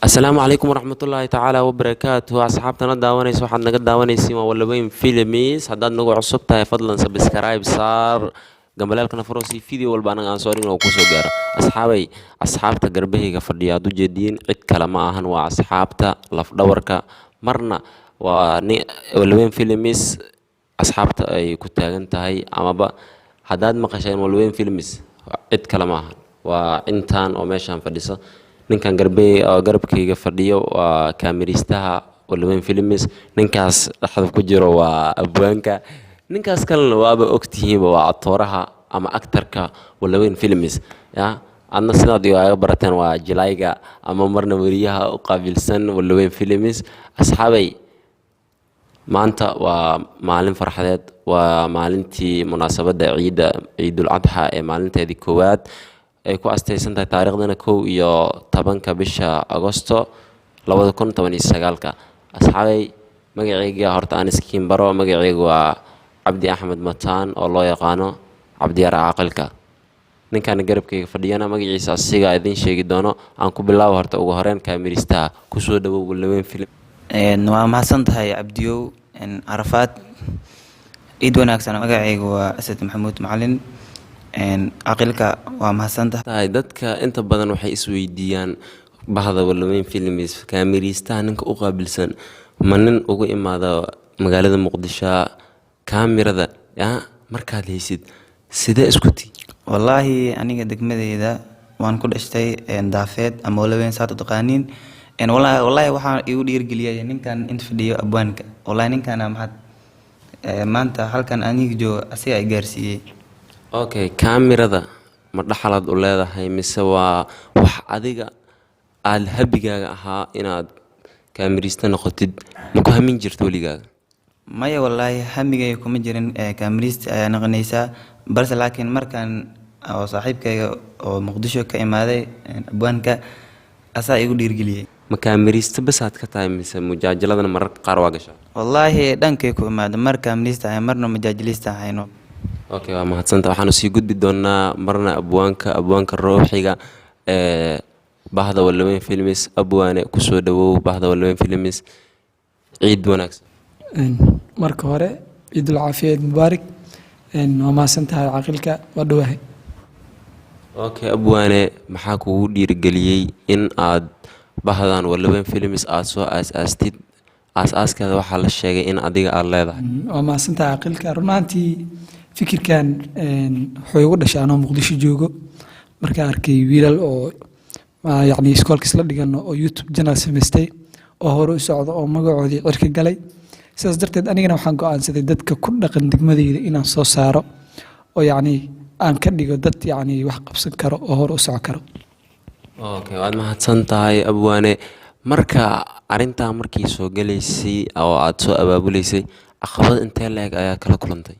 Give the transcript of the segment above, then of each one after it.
Asalaamu calaykum waraxmatullaahi tacaala wabarakaatuhu. Asxaabtana daawanaysa, waxaad naga daawanaysiin waa Walaweyn Films. Haddaad nagu cusub tahay, fadlan subscribe saar, gambaleelkana furo si video walba anaga aan soo dhigno oo kusoo gaaro. Asxaabay, asxaabta garbahayga fadhiya aad ujeediin cid kale ma ahan, waa asxaabta lafdhabarka, marna waa Walaweyn Films asxaabta ay ku taagan tahay. Amaba haddaad maqasheen Walaweyn Films, cid kale ma ahan, waa intaan oo meeshaan fadhiso. Ninkan garbe oo garabkayga fadhiyo waa kaamiristaha Walaweyn Films. Ninkaas dhexda ku jiro waa abwaanka. Ninkaas kalena waaba ogtihiinba, waa atooraha ama actorka Walaweyn Films. Ya adna sidaad iga barateen, waa jilayga ama marna weriyaha u qaabilsan Walaweyn Films. Asxaabay, maanta waa maalin farxadeed, waa maalintii munaasabadda ciidda Ciidul Adxa ee maalinteedii koowaad ay ku astaysan tahay, taariikhdana 11-ka bisha Agosto 2019-ka. Asxaabay, magacayga horta aan iskiin baro. Magacayga waa Cabdi Axmed Mataan oo loo yaqaano Cabdiyar Caaqilka. Ninkan garabkayga fadhiyana magaciisa asigaa idiin sheegi doono. Aan ku bilaabo horta ugu horeyn kaamiristaha. Kusoo dhawow Walaweyn Film. Waa mahadsan tahay, Cabdiyow Carafaad. Ciid wanaagsan. Magacaygu waa Asad Maxamuud Macalin. Caqilka, waa mahadsan tahay. Tahay dadka inta badan waxay isweydiiyaan, bahda Walaweyn Films kaamiristaha ninka u qaabilsan ma nin ugu imaada magaalada Muqdisho? Kaamirada ya markaad haysid, sidee isku tii? Wallaahi aniga degmadeyda waan ku dhashtay, Daafeed ama Walaweyn saad u taqaaniin. Wallaahi waxaa igu dhiirigeliyay ninkan inta fadhiyo, abwaanka. Wallaahi ninkana maxad maanta halkan aniga jooga asiga ay gaarsiiyey. Okay, kaamirada ma dhaxalaad u leedahay mise waa wax adiga aada habigaaga ahaa inaad kaamirista noqotid? Ma ku hamin jirto weligaaga? Maya, wallaahi hamigayga kuma jirin kaamirista ayaa noqonaysaa, balse laakiin markaan oo saaxiibkayga oo Muqdisho ka imaaday, abwaanka, asaa igu dhiirgeliyey. Ma kaamirista basaad ka tahay mise mujaajaladana mararka qaar waa gashaa? Wallaahi dhankay ku imaada, mar kaamirista ahay, marna majaajilista ahayno. Okay, waa mahadsanta. Waxaanu sii gudbi doonaa marna abwaanka, abwaanka ruuxiga ee bahda Walaweyn Films. Abwaane, kusoo dhawow bahda Walaweyn Films. Ciid wanaagsan. Marka hore ciidul caafiya, ciid mubaarak. Waa mahadsan tahay, Caaqilka, waa dhowahay. Okay, abwaane, maxaa kugu dhiirigeliyey in aad bahdan Walaweyn Films aada soo aas-aastid? Aas-aaskeeda waxaa la sheegay in adiga aada leedahay. Waa mahadsan tahay, Caaqilka. Run ahaantii fikirkan wuxuu igu dhashay anoo Muqdisho joogo, markaan arkay wiilal oo yacni iskoolka isla dhigano oo YouTube channel samaystay oo hore u socdo oo magacoodii cirka galay. Sidaas darteed anigana waxaan go'aansaday dadka ku dhaqan degmadeyda inaan soo saaro oo yacni aan ka dhigo dad yacni wax qabsan karo oo hore u soco karo. Okay, waad mahadsan tahay, abwaane. Marka arrintaa markii soo galaysay oo aada soo abaabuleysay, caqabad intee la-eg ayaa kala kulantay?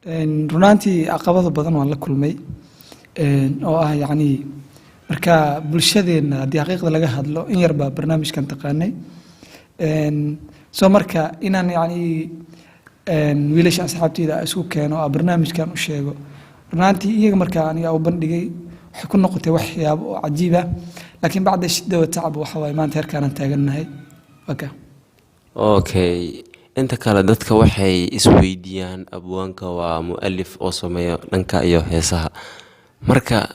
Run ahaantii caqabado badan waan la kulmay, oo ah yacni marka bulshadeenna haddii xaqiiqda laga hadlo, in yar baa barnaamijkan taqaanay. Soo marka inaan yacni wiilasha asxaabteyda isku keeno oo barnaamijkan u sheego, run ahaantii iyaga markaa aniga u bandhigay, waxay ku noqotay waxyaabo oo cajiib ah. Laakiin bacda shidda wa tacab, waxa waaye maanta heerkaanaan taagannahay waka. Okay, inta kale dadka waxay isweydiiyaan, abwaanka waa mualif oo sameeyo dhanka iyo heesaha. Marka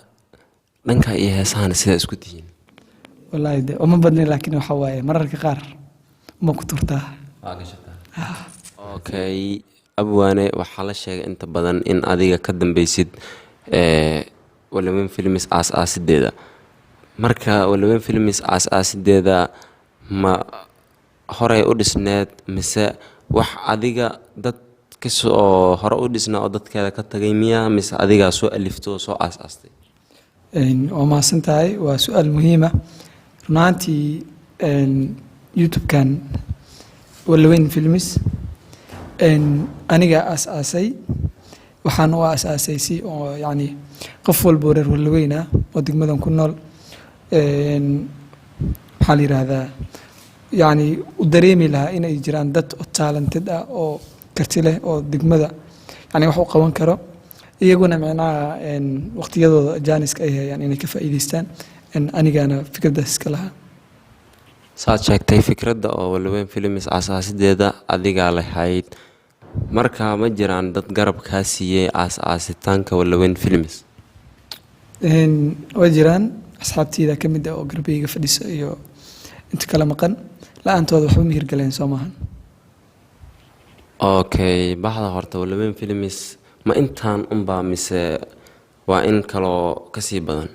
dhanka iyo heesahana sidaa isku tihiin? Wallaahi de uma badnin, laakiin waxa waaye mararka qaar uma ku turtaa. Waa gashataa. Okay, abwaane, waxaa la sheegay inta badan in adiga ka dambeysid Walaweyn Films aas-aasideeda. Marka Walaweyn Films aas-aasideeda ma horey u dhisneed mise wax adiga dad kasoo hore u dhisnaa oo dadkeeda ka tagay miyaa, mise adigaa soo alifto oo soo aas-aastay? Waa mahadsan tahay, waa su-aal muhiima. Run ahaantii YouTube-kan Walaweyn Films aniga aas-aasay. Waxaan u aas-aasay si oo yacni qof walba oo reer Walaweyn ah oo degmadan ku nool, maxaa la yiraahdaa, yacni u dareemi lahaa inay jiraan dad oo talented ah oo karti leh oo degmada yani wax u qaban karo, iyaguna micnaha waqtiyadooda jaaniska ay hayaan inay ka faa'iideystaan. Anigana fikraddaas iska lahaa. Saad sheegtay, fikradda oo Walaweyn Films aasaasideeda adigaa lahayd. Marka ma jiraan dad garab kaa siiyey aas-aasitaanka Walaweyn Films? Waa jiraan, asxaabteyda ka mid ah oo garbeyga fadhisa iyo inta kala maqan. La-aantooda waxba ma hirgaleen, soo maahan? Okay, baxda horta Walaweyn Films ma intaan unbaa mise waa in kaloo kasii badan?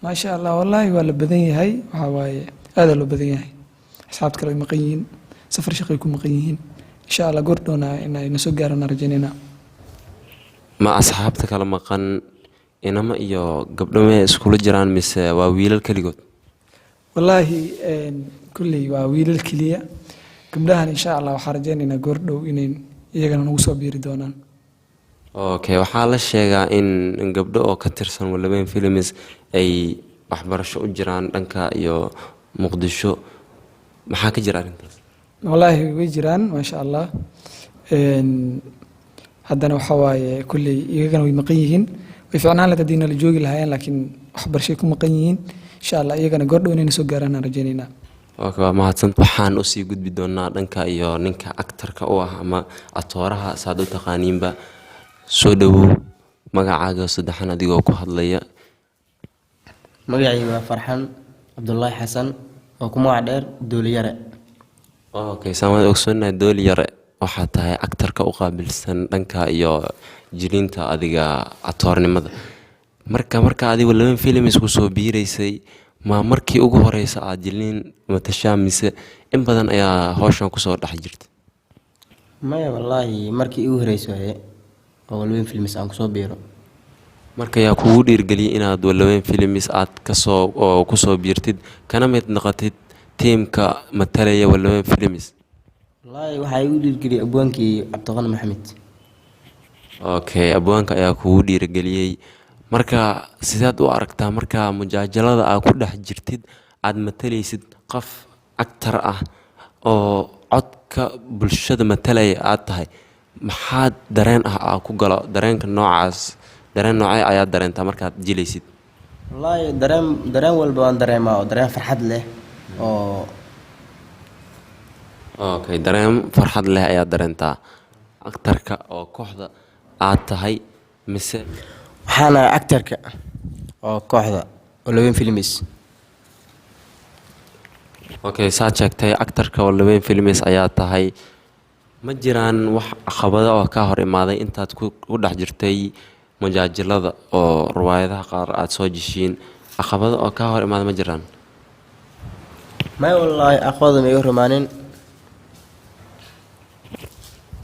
Maasha Allah, wallaahi waa la badan yahay. Waxaa waaye aadaa loo badan yahay. Asxaabta kale way maqan yihiin, safar shaqay ku maqan yihiin. Insha Allah goordhoona inay nasoo gaaraan aan rajaynayna. Ma asxaabta kala maqan inamo iyo gabdho mee iskula jiraan mise waa wiilal keligood? Wallaahi kulley waa wiilal keliya. Gabdhahan insha Allah waxaan rajaynaynaa goordhow inay iyagana nagu soo biiri doonaan. Okay, waxaa la sheegaa in gabdho oo ka tirsan Walaweyn Films ay waxbarasho u jiraan dhanka iyo Muqdisho. Maxaa ka jira arrintaas? Wallaahi way jiraan, maasha Allah. Haddana waxaa waaye kulley iyagana way maqan yihiin. Way ficnaan lahayd haddii nala joogi lahaayeen, laakiin waxbarashay ku maqan yihiin. Insha Allah iyagana goordhow inayna soo gaaraan aan rajaynaynaa. Okay, waa mahadsan. Waxaan usii gudbi doonaa dhanka iyo ninka actorka u ah ama atooraha, saad u taqaaniinba. Soo dhawow, magacaaga saddexan adigoo ku hadlaya. Magacayga waa Farxan Cabdulaahi Xasan oo ku magac dheer Dooliyare. Okay, saan waan ogsoonahay, Dooli Yare, waxaa tahay actorka u qaabilsan dhanka iyo jiliinta, adiga atoornimada. Marka adiga Walaweyn Films kusoo biireysay, ma markii ugu horeysa aad jiliin matashaa mise in badan ayaa hawshan kusoo dhex jirta? Maya, wallaahi markii igu horeysa waaye oo Walaweyn Films aan kusoo biiro. Marka yaa kugu dhiirgeliyay inaad Walaweyn Films aad kasoo oo kusoo biirtid, kana mid noqotid tiimka matalaya Walaweyn Films? Wallaahi waxaa igu dhiirgeliyay abwaankii Cabdiqani Maxamed. Okay, abwaanka ayaa kugu dhiirigeliyey. Marka sideed u aragtaa marka mujaajalada aad ku dhex jirtid, aad matalaysid qof actor ah oo codka bulshada matalaya aad tahay? Maxaad dareen ah aa ku galo dareenka noocaas? Dareen noocee ayaad dareentaa markaad jilaysid? Wallaahi dareen walba waan dareemaa, oo dareen farxad leh oo Okay, dareen farxad leh ayaad dareentaa. Actorka oo kooxda aad tahay mise? Waxaana actorka oo kooxda Walaweyn Films. Okay, saad sheegtay, actorka Walaweyn Films ayaa tahay. Ma jiraan wax caqabado oo kaa hor imaaday intaad ku dhex jirtay majaajilada oo riwaayadaha qaar aad soo jeshiin? Caqabado oo kaa hor imaaday ma jiraan? Maya, wallaahi aqooda ma iga rumaanin.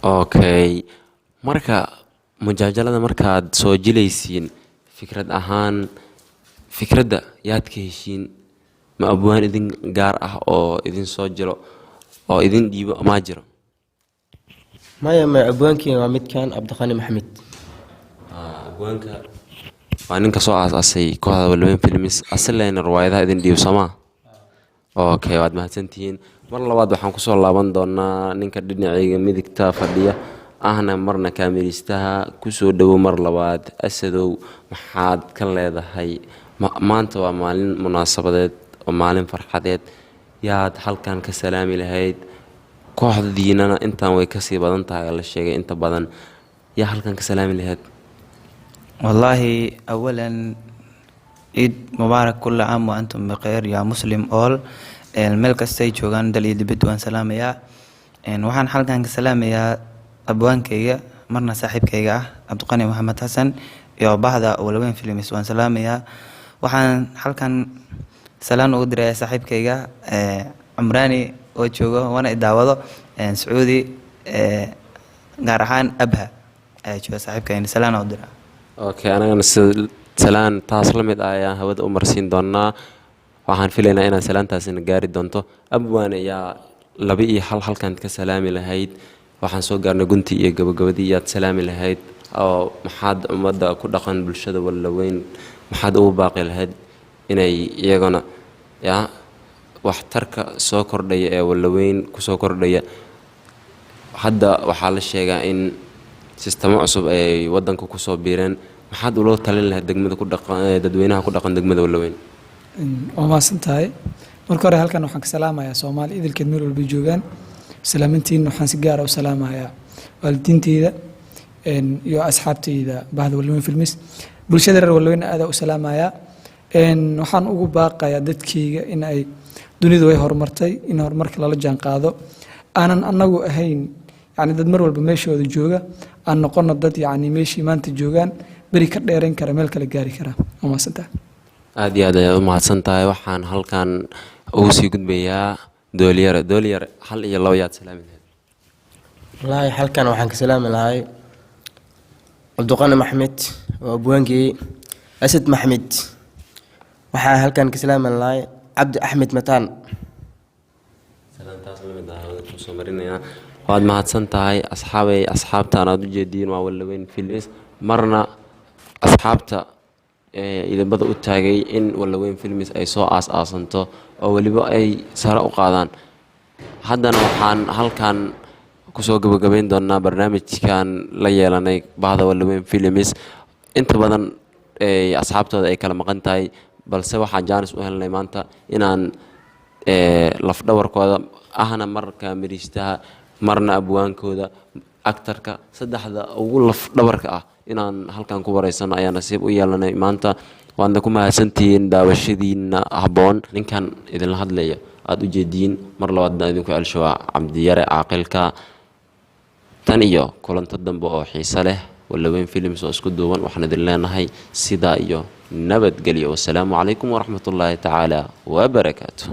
Okay, marka majaajalada markaad soo jilaysiin, fikrad ahaan fikradda yaad ka heshiin? Ma abwaan idin gaar ah oo idin soo jiro oo idin dhiibo maa jiro? Maya, maya, abwaankii waa midkan Cabdiqani Maxamed. Abwaanka waa ninka soo aas-aasay kooxda Walaweyn Films, asileyna riwaayadaha idin dhiibo, soomaa? Okay, waad mahadsantihiin. Mar labaad waxaan kusoo laaban doonaa ninka dhinacayga midigta fadhiya, ahna marna kaamiristaha. Kusoo dhowow mar labaad, Asadow. Maxaad ka leedahay maanta? Waa maalin munaasabadeed oo maalin farxadeed. Yaad halkan ka salaami lahayd? Kooxdiinana intaan way kasii badan tahay la sheegay inta badan. Yaa halkan ka salaami lahayd? والله أولا عيد مبارك، كل عام وأنتم بخير يا مسلم all. Meel kastay joogaan, dal iyo dibad, waan salaamayaa. Waxaan halkan ka salaamayaa abwaankayga, marna saaxiibkayga ah, Cabdiqani Maxamed Xasan, iyo bahda Walaweyn Films waan salaamayaa. Waxaan halkan salaan ugu dirayaa saaxiibkayga Cumraani oo joogo wana idaawado Sacuudi, gaar ahaan Abha ayaa jooga saaxiibkayna, salaan u diraa. Okay, anagana sida salaan taas la mid ah ayaan hawada u marsiin doonaa. Waxaan filaynaa inaad salaantaasina gaari doonto. Abwaan, ayaa laba iyo hal halkan ka salaami lahayd? Waxaan soo gaarnay guntii iyo gabagabadii. Yaad salaami lahayd oo maxaad ummadda ku dhaqan bulshada Wallaweyn maxaad ugu baaqi lahayd inay iyagana yaa waxtarka soo kordhaya ee Wallaweyn kusoo kordhaya? Hadda waxaa la sheegaa in sistamo cusub ay wadanka kusoo biireen. Maxaad ula talin lahayd degmada ku dhaqan, dadweynaha ku dhaqan degmada Wallaweyn? Waa mahadsan tahay. Marka hore halkan waxaan ka salaamayaa Soomaali idilkeed meel walba joogaan. Salaamintiin waxaan si gaara u salaamayaa waalidiinteyda iyo asxaabteyda bahda Walweyn Filmis. Bulshada reer Walweyn aada u salaamayaa. Waxaan ugu baaqayaa dadkeyga in ay dunidu way horumartay, in horumarka lala jaan qaado, aanan anagu ahayn yani dad mar walba meeshooda jooga, aan noqono dad yani meeshii maanta joogaan beri ka dheerayn kara, meel kale gaari kara. Waa mahadsantahay. Aada iyo aad ayaad u mahadsan tahay. Waxaan halkan ugu sii gudbayaa Dooliyare. Dooliyare, hal iyo labo yaad salaami lahayd? Wallaahi halkan waxaan ka salaami lahay Cabdiqani Maxmed oo abwaankii, Asad Maxmed. Waxaan halkan ka salaami lahay Cabdi Axmed Mataan. Salaantaas lamid ah waan kusoo marinayaa. Waad mahadsan tahay, asxaabay. Asxaabtaan aad ujeediin waa Wallaweyn Films. Marna asxaabta ee idabada u taagay in Wallaweyn Films ay soo aas-aasanto oo weliba ay sare u qaadaan. Haddana waxaan halkan kusoo gabagabayn doonaa barnaamijkan la yeelanay bahda Wallaweyn Films. Inta badan ee asxaabtooda ay kala maqan tahay, balse waxaan jaanis u helnay maanta inaan lafdhabarkooda ahna, marka miriistaha, marna abwaankooda, actorka, saddexda ugu lafdhabarka ah inaan halkan ku wareysano ayaa nasiib u yeelanay maanta. Waadna ku mahadsantihiin daawashadiina habboon. Ninkan idinla hadlaya aada u jeediin, mar labaadna idinku celsho, waa Cabdiyare Caaqilka. Tan iyo kulanto dambe oo xiise leh, Wallaweyn Films oo isku duuban waxaan idin leenahay sidaa iyo nabadgelyo. Wasalaamu calaykum waraxmatullaahi tacaala wabarakaatu.